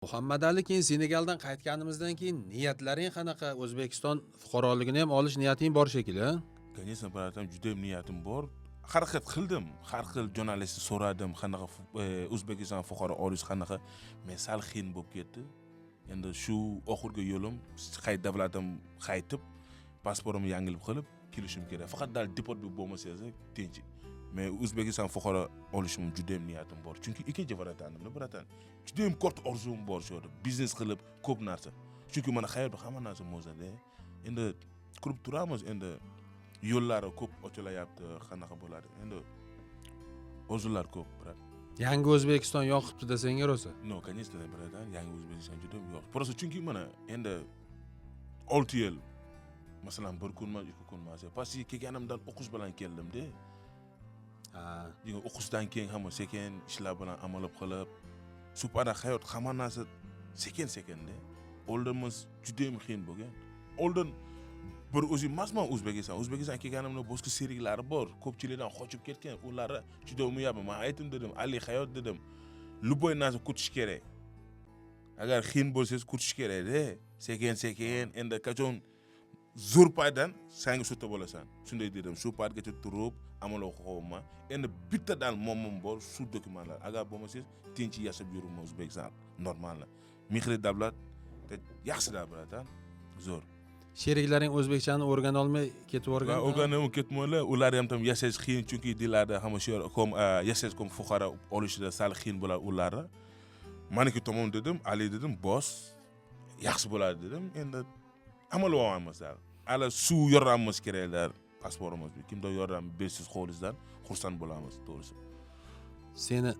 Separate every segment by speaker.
Speaker 1: Muhammadali, keyin Senegaldan qaytganimizdan keyin niyatlaring qanaqa? O'zbekiston fuqaroligini ham olish niyating bor shekilli, a?
Speaker 2: Конечно, братан, judayam niyatim bor. Harakat qildim, har xil jurnalistni so'radim, qanaqa O'zbekiston fuqaro olish qanaqa. Men sal qiyin bo'lib ketdi. Endi shu oxirgi yo'lim, qay davlatim qaytib, pasportimni yangilik qilib kelishim kerak. Faqat dal deport bo'lmasa tinch. Men O'zbekiston fuqaro olishim judayam niyatim bor, chunki ikkinchi vatanimda, братан, judayam katta orzum bor shu yerda biznes qilib ko'p narsa, chunki mana hayotda hamma narsa mo'zada. Endi ko'rib turamiz, endi yo'llari ko'p ochilayapti, qanaqa bo'ladi, endi orzular ko'p, брат.
Speaker 1: Yangi O'zbekiston yoqibdi senga rosa.
Speaker 2: Ну, конечно, братан, yangi O'zbekiston juda yo'q, просто chunki mana endi 6 yil, masalan, bir kun emas, 2 kun emas, pastga kelganimdan o'qish bilan keldimda. O'qishdan keyin hamma sekin ishlar bilan amalib qilib, shu pada hayot hamma narsa sekin sekinda. Oldinimiz judayam qiyin bo'lgan. Oldin bir o'zim emasman, O'zbekiston kelganimda boshqa sheriklari bor, ko'pchilikdan qochib ketgan, ularni juda umiyapman. Man aytdim, dedim, ali hayot, dedim, любой narsa kutish kerak, agar qiyin bo'lsangiz, kutish kerakda sekin sekin. Endi qachon zo'r paydan sanga sota bo'lasan, shunday dedim. Shu paytgacha turib amal o'qiyapman. Endi bittadan muammom bor, shu dokumentlar, agar bo'lmasangiz, tinch yashab yuribman O'zbekiston, нормально, mehri davlat yaxshi, братан, zo'r.
Speaker 1: Sheriklaring o'zbekchani o'rganolmay ketib yuborgan.
Speaker 2: O'rganib ketmaylar, ular ham там yashash qiyin, chunki deyiladi, hamma shu yer kom yashash kom fuqaro olishida sal qiyin bo'ladi ularni. Maniki tomon dedim, ali dedim, bos, yaxshi bo'ladi dedim. Endi amal olamiz, hali suv yoramiz keraklar, pasportimiz kimdir yordam bersiz, qo'lingizdan xursand bo'lamiz, to'g'risi.
Speaker 1: Seni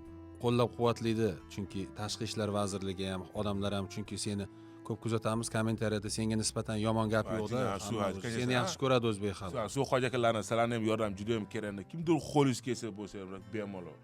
Speaker 1: qo'llab quvvatlaydi, chunki Tashqi ishlar vazirligi ham, odamlar ham, chunki seni ko'p kuzatamiz, kommentariyada senga nisbatan yomon gap yo'qda.
Speaker 2: Конечно.
Speaker 1: Seni yaxshi ko'radi o'zbek xalqi.
Speaker 2: Shu hoji akalarni, sizlarni ham yordam juda yam kerak. Kimdir qo'lingiz kelsa bo'lsa, bemalol.